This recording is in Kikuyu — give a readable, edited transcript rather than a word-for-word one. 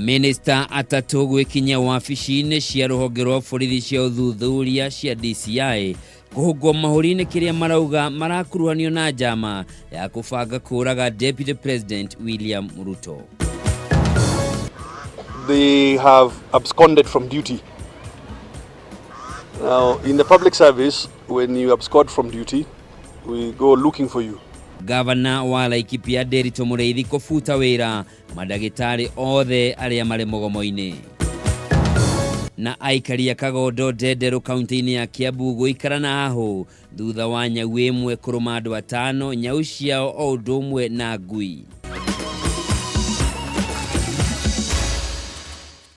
Minista atatũ gwĩkinyia wabici-inĩ cia rũhonge rwa borithi cia ũthuthuria cia DCI kũhũngwo mahũri-inĩ kĩrĩa marauga marakuruhanio na njama ya kũbanga kũũraga Deputy President William Ruto. They have absconded from duty. Now, in the public service, when you abscond from duty, we go looking for you. Gavana wa Laikipia Nderitu Mũrĩithi kũbuta wĩra mandagĩtarĩ othe arĩa marĩ mũgomo-inĩ. Na aikari a Kagondo Ndenderũ kaunti-inĩ ya Kiambu gũikara na hahũ thutha wa nyau ĩmwe kũrũma andũ atano, nyau ciao o ũndũ ũmwe na ngui.